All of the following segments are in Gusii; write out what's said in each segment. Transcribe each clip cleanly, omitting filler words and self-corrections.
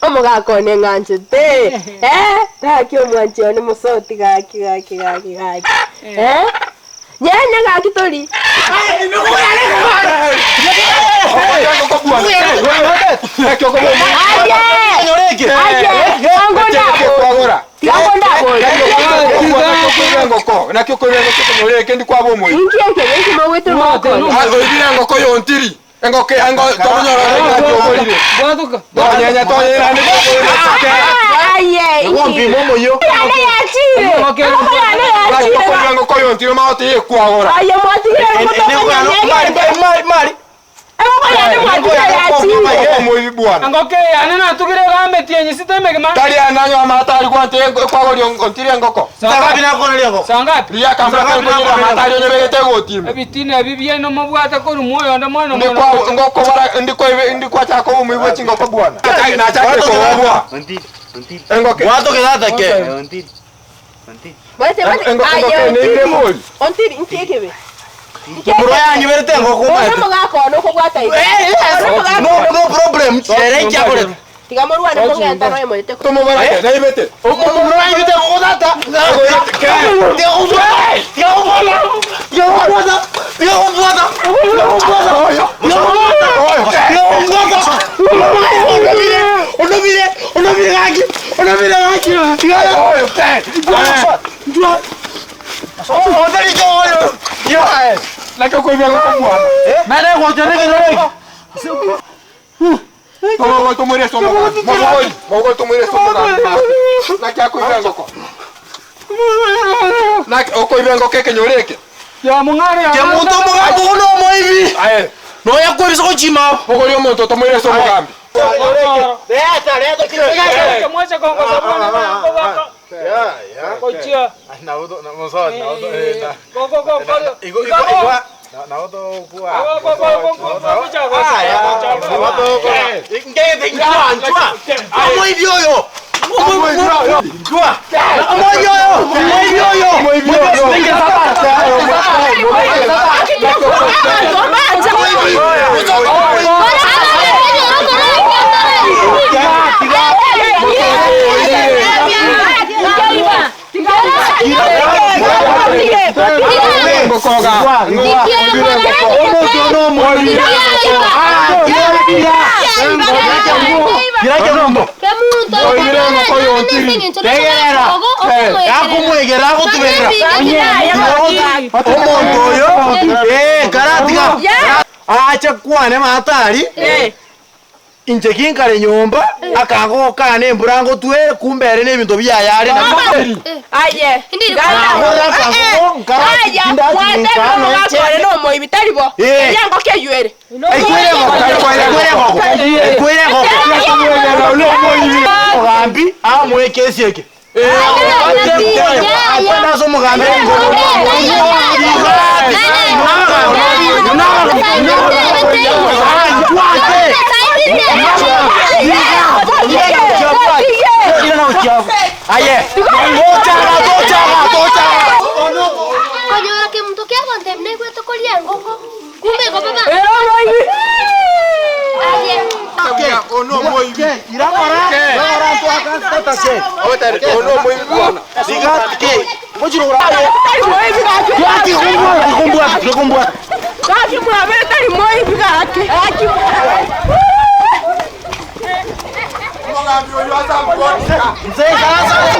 Omogaka one ng'anchete eh, gaki omwanchi one mosoti gaki gaki gaki gaki eh, nyenya gaki tori. Aye! Aye! Ango ndabori. Tiga ndabori. Inki eke geki mogoitera omogaka one? Aye! Inki? Yane yachire. Engoko yane yachire. Aye mwatigire engoko tokonyenya egende. Engoko yane mwatigire yachire. Engoko eye yane natugire egambetie enyisite emegima. Saa ngapi? Ebitina ebi biaino mobwate korwa moyonde moino mono. Bwate bwate aye ontiri. Ontiri inki ekebe? Inki Omorwa ekebe? yanyiberete engoko Bono omanyete. omogaka one okobwata iga. Bono omogaka No, one no problem. Ere inki akorete. Tiga morwane mong'enta noe morete. Omorwa yanyiberete engoko tata. Tiga kobwata. Tiga kobwata. Tiga kobwata. Tiga kobwata. Tiga kobwata. Tiga kobwata. Tiga kobwata. Onomire. Onomire. Onomire gaki. Onomire gaki. Tiga. Kemunto omogambi ogo nomoibi nonya kwebisa gochima omoibi oyo omoibi oyo Akomwegera agotuberera omonto oyo eh, karatiga ache kwane matari inche kinkare nyomba akangokana embura ngotwere kumbe ere na ebinto biaye are nabio. Aye, Nagorera akango Aya, mwatebire omogaka ore nomoibi, tari bo? Eh. Eria engoko eywo ere. Ekwere engoko, ekwere engoko, ekwere engoko. Omogambi amoe ekesi eke. Akwende ase omogambi Aye, tochaga, tochaga, tochaga. Konyora kemunto kiagontebia naigwete koria engoko, kumbe igo baba. Aye. Gaki mwabere tari moibi gaki. Gaki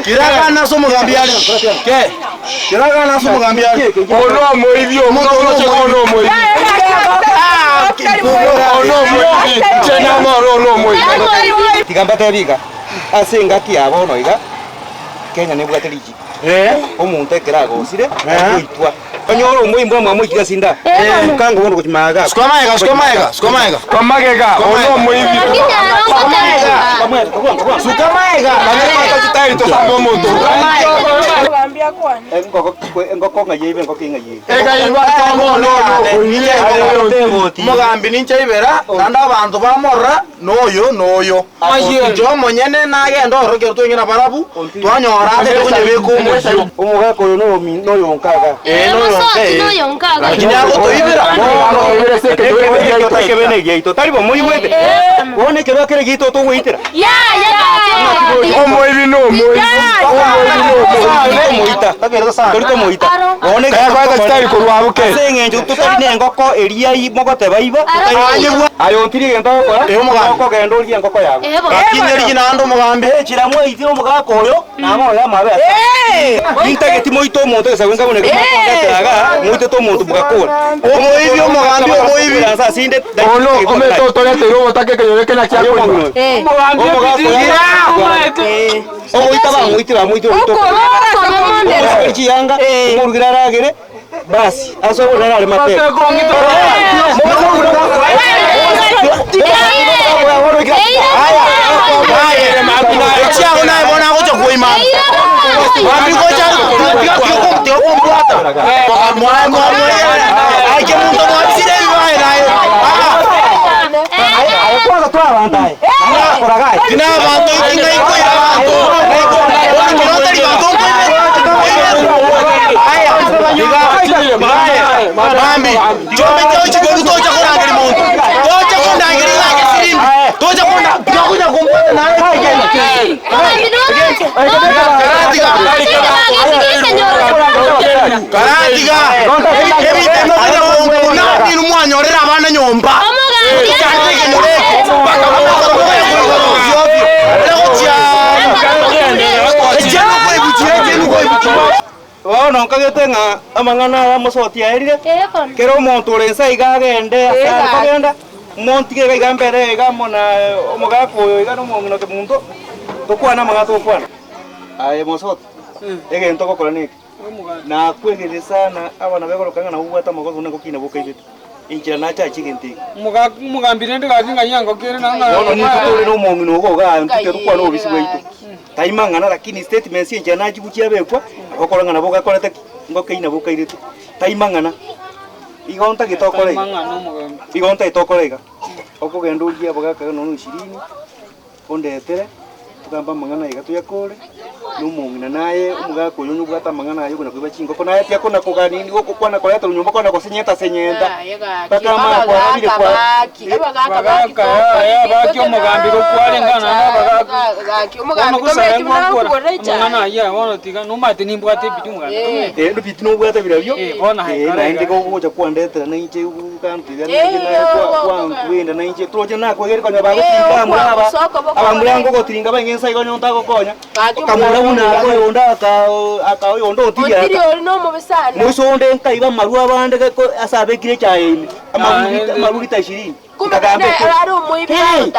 Kiragana ase omogambi are. Ke. Kiragana ase omogambi are. Tiga mbatebi iga, ase engaki ya bono iga, Kenya nebwate richiko. Omonto ekero agosire, agoitwa. Onyore omoimbo mwamoikire ase inda, okanga bono gochia magega. Sukuma magega, sukuma magega, sukuma magega. Lakini arongo Suka magega. Engoko ng'ai eibe, engoko ing'ai eibe. Omogambi ninche ibera, naende abanto bamorora noyo noyo. Inche omonyene nagenda ororo ekero tweng'ina barabwo, twanyora atete konyebeka omoyio. Omogaka oyo noyomi- noyonka iga. Eh, noyonka eh. noyonka Lakini agotoibera. Ekebe negiaito, tari bo moigwete? Bono ekero akere gito togoitera. Omoibi nomoibi. Omoibi nomoibi. Tomoita. Tori tomoita. Bono Kaya kweta chitari korwa abwo kere. Ase eng'encho totari na engoko eria mogoteba iba, totari Aye ontiri egento ogokora, Eh, omogambi. okogenda orie engoko yago. Gaki nyerigi naende omogambi. Echira mwaitire omogaka oyo, nabo oyo amabe ase. Nintageti moite omonto egesaku nka buna ekio mwakondetera igaa, moitete omonto mogakora. Omoibi, omogambi, omoibi. Ase asinde, Bono omanyete otoreteire obotaka ekenyoro eke naki akoigwa. Omogambi ebiti omaete. Ogoita bamoitire, bamoitire ogoita okwo. Omosiberi chiyanga, omorugere aragere, basi, ase oborere arare mapema. Echiago naye bono agocha koima. Mambi gocha tiga tiga tiga kombwata. Mwa mwa mwa. Aike muntu mwabisire ebibaye naye. Aye kwanza twa abanto aye. Koraga aye. Tina abanto iki ng'ai koira abanto. Bono kero otari banto nkoibera. Aya. Mambi. Chombe chao chikoru tocha korangeria monto. Tocha kondangeria iga gesirimbi. Tocha konda tiga konya kombwata naye. Karatiga. Ebite mokonya konkuna ninu mwanyorera abana nyomba. Chande ekenyoro eke. Mpaka mokonya koigoro ovyo ovyo. Ere gochia. Echiano koibuchia echiano koibuchia. Bono nkagete ng'a amang'ana aya mosoti aerire, kera omonto ore inse iga agende ase are kogenda, montige iga iga mbere iga amo na omogaka oyo iga na omong'ina okemonto, tokwane amang'ana togokwana. Aye mosoti, egento ogokora neke, nakwegeire sana abana begoroka ng'a nabo obwate amagoso buna ngokina bokaibete, enchera nachache egento eke. Omogambi rende gaki ng'ai angokere na ng'a. Bono nintwe tore na omong'ina ogo igaa intwe tokwane obobisi bwaito. Tai mang'ana lakini statements enchera nachigwa chiabekwa, ogokora ng'a nabo gakorete ki? Ngokeyi nabo okairete. Tai mang'ana. Igo ntagete okore iga. Igo ntagete okore iga. Okogenda orie abagaka nonya ishirini, ondetere, togambe amang'ana iga toyakore, na omong'ina naye omogaka oyo onye obwate amang'ana aye okonya koiba chingoko naye tiakona kogani nigo okokwana koreta nyomba kona gosenyenta senyenta. Mpaka amanye kwarabire kwa. Abagaka yaya baki omogambi gokware ng'a naende abagaka. Bono gosara ngwakora amang'ana ayio aya bono tiga nomanyete nimbwate ebidi omogambi tomanyeti. Eh, ebiti nobwate birabio, Eh, bono aye eh, kare naende iga. gogocha kwandetera nainche gokantebia nainche naye kwa- kwankwenda nainche toroche nakwegeri konya bagotiringa abamura aba, abamura ngogotiringa baing'e ensa igo onye ontagokonya, okamura buna oyonde aka aka oyonde otiria aka. Moiso onde nkaiba amarwa abande geko ase abekire echaye ime, amarwa amarwa lita ishirini. Nkagamba ekero, Hey!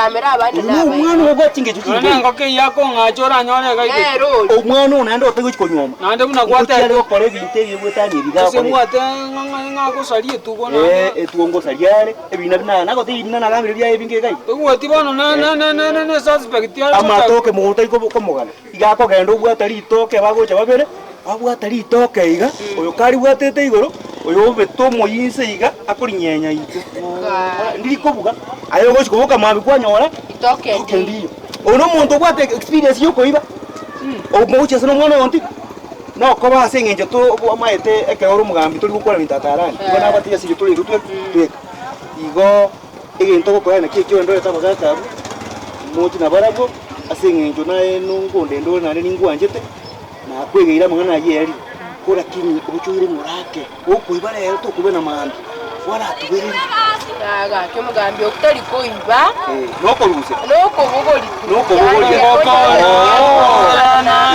Oyo nomwana obwate chingencho Nonya chimbe. nengoko eyio akong'acha oranyore iga igete. Omwana oyo naende otari gochia konyuoma, Naende buna ngochia gwatete. are gokora ebinto ebi egwetania ebi Gose gakora ebi. mwate ng'a ng'a agosaria etugo Eh, naende. etugo ngosaria are, ebina buna nagotebia ebina nagambire biaye ebinge iga iga. Togweti bono ne ne ne ne ne ne suspect are gocha. Amatoke mogondo tari kobo komogana, iga akogenda obwata ritoke bagocha babere, babwata ritoke iga, oyo karibwatete igoro, oyo obete omoyio inse iga, akorinyenya inse, ndiri kobuga, aye ogochi koboka mambia kwanyora, ritoke ndiyo. Oyo na omonto obwate experience ya okoiba, omogochi ase na omwana oyo nti, nokoba ase eng'encho to omanyete ekero ore omogambi tori gokwana binto atarani, igo nabwate ase intwe tore intwe tweka. Igo. Egento ogokora nakio ekio ndorete abagaaka abwo, moche nabarabwo, ase engencho naye nongondende ore naende ningwanchete, nakwegeire amang'ana ayio erire, ko lakini obochoire ng'ora ake, gokoiba rero tokoiba na mambia, kwaratubereria. Gaki omogambi okwo tari koiba. Eh, nokorusia. Nokobogoria. Nokobogoria.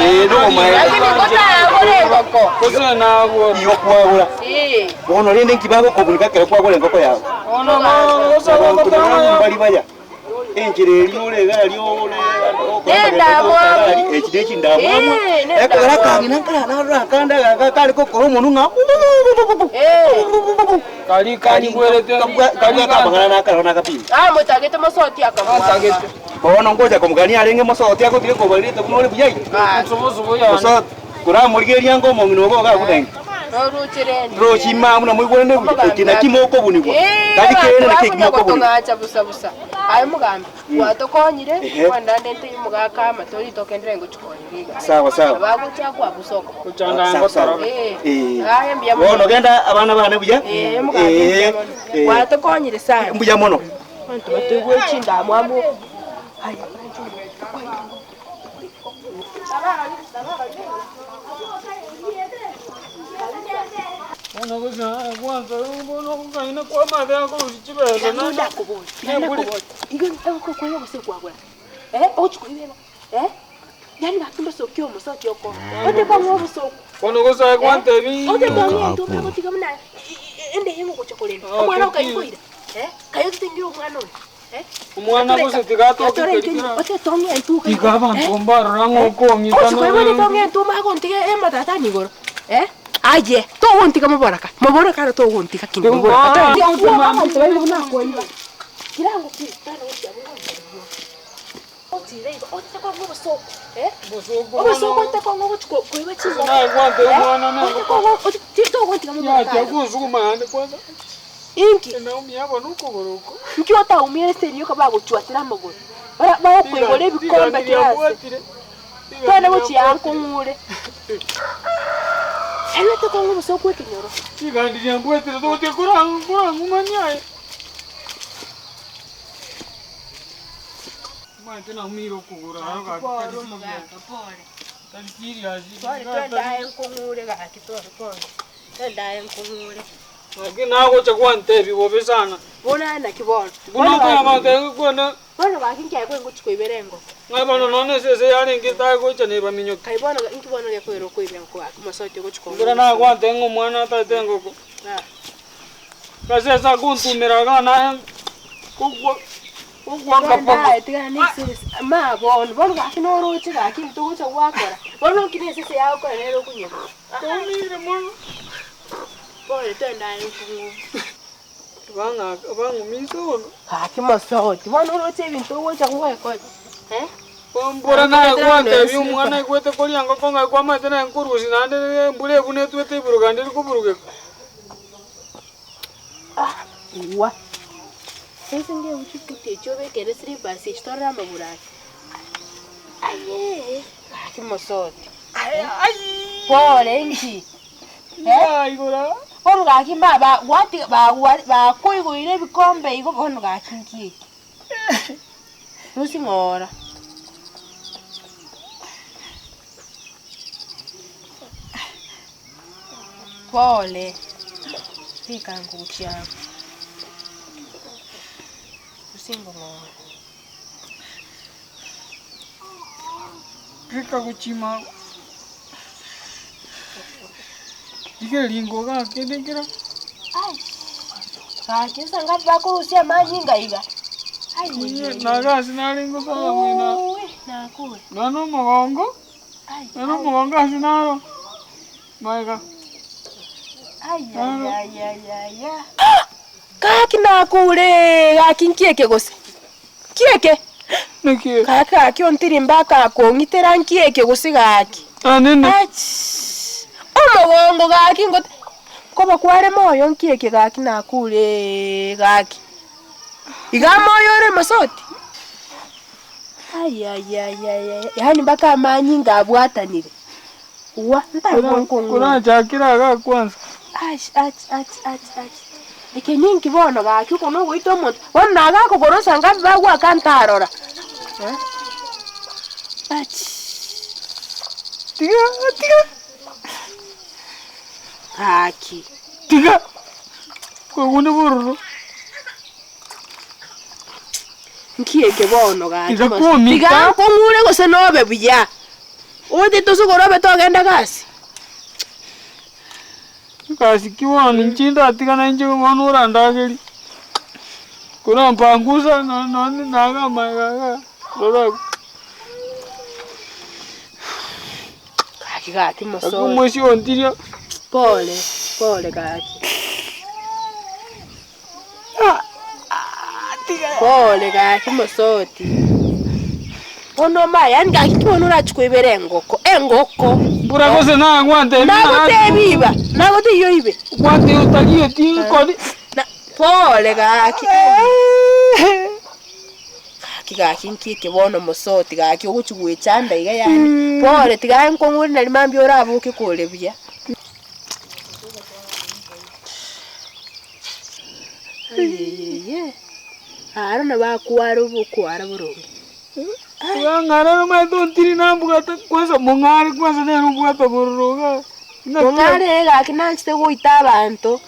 Eh, nobomaene. Lakini kotaragore engoko. Gose nagora. Igo kwagora. Eh. Bono rende nki bagokobunika ekero kwagora engoko yao? Abanto barabwo mbari baya, enchera eria ore iga aria ore Nendamwamu. echi ne chindamwamu. Eh, nendamwamu. Ekero akang'ina nkara narora akande aka kare gokora omonwe ng'a Eh. Kari kanyigwerete. kabwate amang'ana nakarora nakapima. Amotagete mosoti akamwaka. Bono ngocha komogania arenge mosoti agotige kobarerete buna ore buya iga. Nsubusubu yane. Mosoti, koramorigereria anga omong'ina ogo iga agwo naende. Noroche rende. Roche ime buna moigwanane buya, eki nakio mokobunigwa, tari kende nakio eki Bakonya mokobunigwa. gotong'acha busa busa. Aye omogambi, gwatokonyire, Ehe. kwandandente omogaka amato ritoke ndire ngochikonyeria iga. Sawa, sawa. Bagocha kwabusa okoboko. Gochanda Sawa, sawa. ngotorora. Eh. Eh. Aye mbuya mono. Bono genda abana bane buya. Eh, omogambi Eh, mbuya mono. eh. Gwatokonyire sana. Mbuya mono. Abanto batoigwe chindamwamu. Aye. Bono gose aye kwanza bono okogaina kwa amabe akorusia chibesa Naende nakoboria, naende nakoboria, igo okoiba gose kwagora? Eh, ogochia koibera, eh? Yaani gaki mbosokia omosoki oko, ote kong'a obosoku. Bono gose aye gwantebi. Ote kong'a entombe agotiga buna ende eyemo ogocha korenda. Omwana oo kai nkoira, eh? Kai ototengire omwana oyo, eh? Omwana gose tiga atoke keri kera. Ote tong'a entuka Tiga abanto mbarora ng'a okong'ita Ochi koiba ote tong'a entuma agontiga ematatani igoro, eh? Aye, togontiga moboraka, moboraka aro togontiga ki moboraka. Abanto baire buna akoiba. Kirango ki, tana gochia abwo gocha. Otire igo, otete kong'a obosooku, eh? Obosooku otete kong'a ogochi ko- koiba chingoko, Naye gwantebia eh? omwana na Otete engoko. kong'a oti- ti- togontiga momura Yacha kare. gonsuguma naende kwanza. Inki? Enaumia bono okogoro oko. Nki otaumia ase erioka bagochwatera amagoro? Bara bagokoigora ebikombe kera ase. Twende gochia aa nkong'ure. Yaani otete kong'a obosooku ekenyoro. Rigandi riambwatire togotiga korang'umania aye. Omanyete naumire okogoro aro gaki Pore tari omogaka, pore. tari serious. Pore twende aye nkong'ure gaki pore pore. Twende aye nkong'ure. Gaki nagocha gwantebia bobe sana. Bono aye naki bono? Buna Bono okonyora gaki goteba kwane bono gaki nki aye kwengochi koibera engoko? ng'a bono nonye esese yarenge etagocha nebaminyoki. Kai bono inki bono gekoira okoibera engoko gaki omosochi ogochi kong'ura Ekero nagwantebia ng'a omwana ataete engoko. Ah. Esese agontumera iga naye kogwa kogwa Naye tigana na esese ma bono, bono gaki noroche gaki intwe togocha gwakora, bono nki na esese yagokora nere okonyegwa. Naumire mono. Bono twende aye nkong'u. Bang'aka bang'umisa bono. Gaki mosoti, bono oroche ebinto ogocha gwekora eh. Mbura naye gwantebia omwana aigwete koria engoko ng'a kwamaete naye nkorusia naende embura ebuna etwete iburuga naende rikoburugeka. Igwa. Sasa ngebu chibuti echio obekere slippers echi torore amagoro aya. Ayee, gaki mosoti. Pore inki? Naigora. Bono gaki mba gwatiga bagwa bakoigoire ebikombe igo bono gaki nki eke? Rusia ng'ora. Pole, rikango gochia abwo, rusia ng'ora. Rika gochima abwo. Rigereria ingo iga kende nkera. Gaki nsa ngapi bakorusia amanyinga iga? Nagasi narenge gosara mwena. Uuwi, nakure. Nonya na omogongo, nonya na omogongo ase naro magega. Gaki nakure gaki nki eke gose? Nki eke? Naki? Gaki gaki ontiri mpaka akong'itera nki eke gose gaki? Anene. Achiiii omogongo gaki ngote nkoba kware moyo nki eke gaki nakureeee gaki. Iga moyo ore mosoti? Ayayayaya yaani mpaka amanyinga abwatanire. Wa, ntari gonkong'u. Korachakire igaa kwanza. Ach ach ach ach ach. Eke ninki bono gaki oko nogoita omonto, bono nagakogorosa ngabe bagwaka ntarora. Eh? Ach. Tiga tiga. Gaki. Tiga. Koigwa bororo. Nki eke bono gaki Tiga mos- komita. Tiga nkong'ure gose nobe buya. Otete osogore obe togenda gasi. Egasi ki bono inche ndatigana inche bono orandagerie. Korampangusa nonye naga amaiga igaa rora abwo. Gaki gaki Gaki mosore. omoisia ontiria. Pole, pole gaki. Pole gaki mosoti. Bono omanye yaani gaki ki bono orachie koibera engoko, engoko. Mbura gose naye gwantebia ng'a Nagotebi iba, nagotebi oibe. Gwantebia otarieti nkori. Na pole gaki. Gaki gaki nki eke bono mosoti gaki ogochi goechanda iga yaani. Pole tiga nkong'ure nari mambia oraboke kore buya. Eyeyeye. Aro nabo akwara obokwara boronge. Ng'are omanyete ontiri nambwate kwanza mong'are kwanza nere obwate bororo igaa. Mong'are gaki nanchete goita abanto.